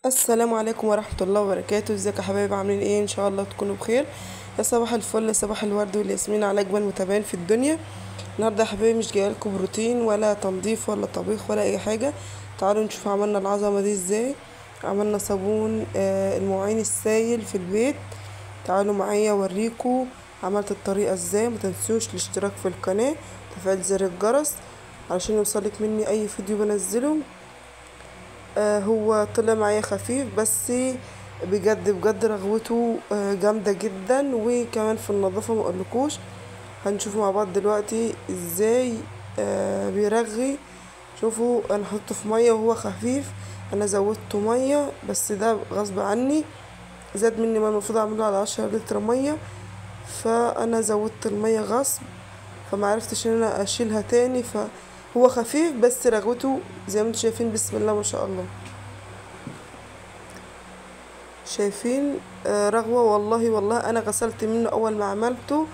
السلام عليكم ورحمة الله وبركاته. ازيك يا حبايبي، عاملين ايه؟ ان شاء الله تكونوا بخير. يا صباح الفل، صباح الورد والياسمين على اجمل متابعين في الدنيا. النهارده يا حبايبي مش جاية لكم بروتين ولا تنظيف ولا طبيخ ولا اي حاجة. تعالوا نشوف عملنا العظمة دي ازاي. عملنا صابون المواعين السايل في البيت. تعالوا معايا اوريكم عملت الطريقة ازاي. ما تنسوش الاشتراك في القناة وتفعيل زر الجرس علشان يوصلك مني اي فيديو بنزله. هو طلع معايا خفيف بس بجد بجد رغوته جامدة جدا، وكمان في النظافة ما اقولكوش. هنشوف مع بعض دلوقتي ازاي بيرغي. شوفوا انا حطيته في مية وهو خفيف، انا زودته مية بس ده غصب عني، زاد مني ما المفروض اعمله على 10 لتر مية، فانا زودت المية غصب، فما عرفتش ان انا اشيلها تاني. فهو خفيف بس رغوته زي ما انتم شايفين، بسم الله ما شاء الله. شايفين رغوة؟ والله والله انا غسلت منه اول ما عملته،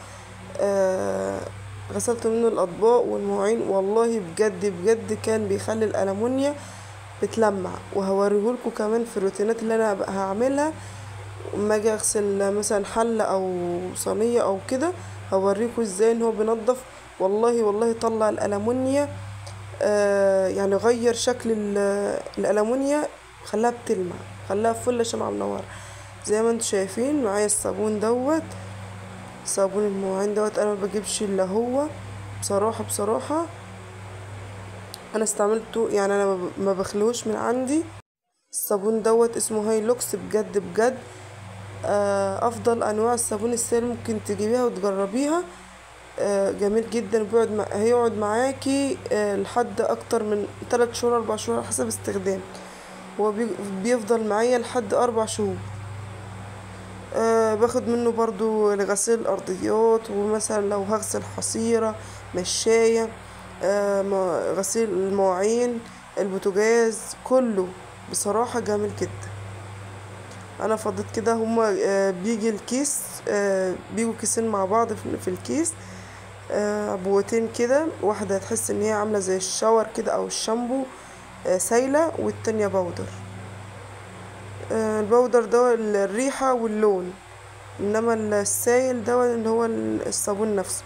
غسلت منه الاطباق والمواعين، والله بجد بجد كان بيخلي الالومنيا بتلمع. وهوريهولكم كمان في الروتينات اللي انا هعملها لما اجي اغسل مثلا حله او صينية او كده، هوريكم ازاي ان هو بينظف. والله والله طلع الالومنيا، يعني غير شكل الالومنيا، خلاها بتلمع، خلاها فله شمعة منورة زي ما انتم شايفين. معايا الصابون دوت، صابون المواعين دوت، انا ما بجيبش الا هو بصراحة. بصراحة انا استعملته، يعني انا ما بخلوش من عندي. الصابون دوت اسمه هايلوكس، بجد بجد افضل انواع الصابون السائل ممكن تجيبيها وتجربيها. جميل جدا، بيقعد هيقعد معاكي لحد اكتر من 3 شهور 4 شهور حسب استخدامك. هو بيفضل معايا لحد 4 شهور. باخد منه برضو لغسيل الارضيات، ومثلا لو هغسل حصيرة، مشاية، غسيل المواعين، البوتاجاز، كله بصراحة جميل جدا. انا فضيت كده، هما بيجي الكيس، بيجوا كيسين مع بعض في الكيس، عبوتين كده، واحدة تحس ان هي عاملة زي ال shower كده او الشامبو، سايلة، والتانية powder. ال powder ده الريحة واللون، انما السايل ده اللي هو الصابون نفسه.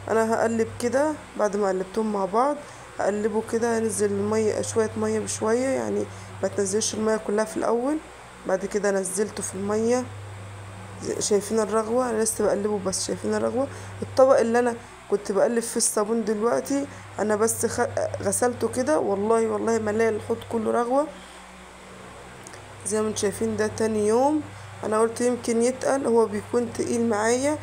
انا هقلب كده بعد ما قلبتهم مع بعض، هقلبه كده، انزل المية شوية، مية بشوية، يعني ما تنزلش المية كلها في الاول. بعد كده نزلته في المية. شايفين الرغوة؟ انا لسه بقلبه بس شايفين الرغوة. الطبق اللي انا كنت بقلب فيه الصابون دلوقتي انا بس غسلته كده، والله والله مليان الحوض كله رغوة زي ما انتم شايفين. ده تاني يوم، انا قلت يمكن يتقل، هو بيكون تقيل معايا،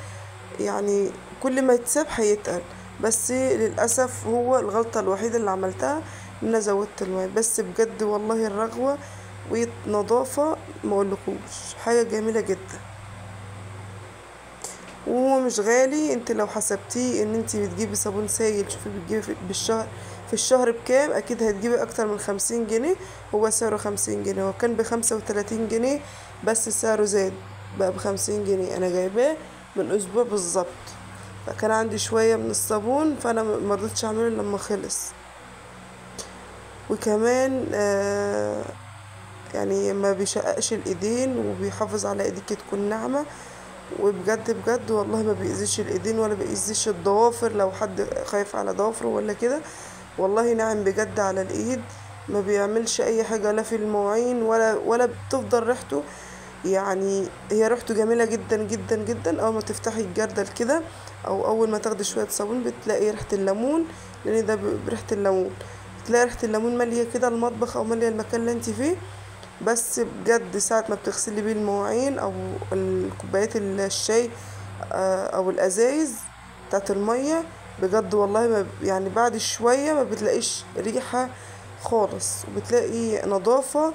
يعني كل ما يتساب هيتقل، بس للاسف هو الغلطة الوحيدة اللي عملتها ان انا زودت المية. بس بجد والله الرغوة ونظافة ما اقولكوش، حاجة جميلة جدا. وهو مش غالي، انت لو حسبتيه ان انت بتجيبي صابون سايل، شوفي بتجيبي بالشهر في الشهر بكام، اكيد هتجيبي اكتر من 50 جنيه. هو سعره 50 جنيه، هو كان ب35 جنيه بس سعره زاد بقى ب50 جنيه. انا جايباه من اسبوع بالظبط، فكان عندي شوية من الصابون فانا مرضتش اعمله لما خلص. وكمان يعني ما بيشققش الايدين، وبيحافظ على ايديك تكون ناعمة. وبجد بجد والله ما بيأذيش الايدين ولا بيأذيش الضوافر، لو حد خايف على ضوافره ولا كده، والله ناعم بجد على الايد، ما بيعملش اي حاجة لا في المواعين ولا بتفضل ريحته. يعني هي ريحته جميلة جدا جدا جدا. اول ما تفتحي الجردل كده او اول ما تاخدي شوية صابون بتلاقي ريحه الليمون، لان ده بريحه الليمون، بتلاقي ريحه الليمون ماليه كده المطبخ او ماليه المكان اللي انت فيه. بس بجد ساعة ما بتغسلي بيه المواعين او الكوبايات الشاي او الازايز بتاعت المية، بجد والله ما يعني بعد شوية ما بتلاقيش ريحة خالص، وبتلاقي نظافة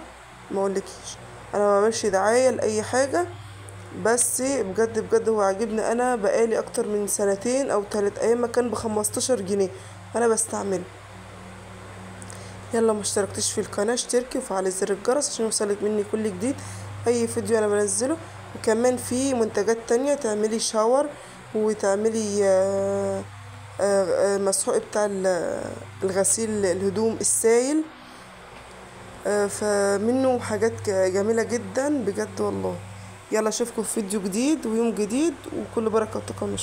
ما اقولكيش. انا ما بعملش دعاية لأي حاجة، بس بجد بجد هو عاجبني. انا بقالي اكتر من 2 او 3 ايام ما كان ب15 جنيه انا بستعمله. يلا ما اشتركتش في القناة اشتركي وفعلي زر الجرس عشان يوصلك مني كل جديد اي فيديو انا بنزله. وكمان في منتجات تانية، تعملي شاور وتعملي مسحوق بتاع الغسيل الهدوم السايل، فمنه حاجات جميلة جدا بجد والله. يلا اشوفكم في فيديو جديد ويوم جديد، وكل بركة وتقوى.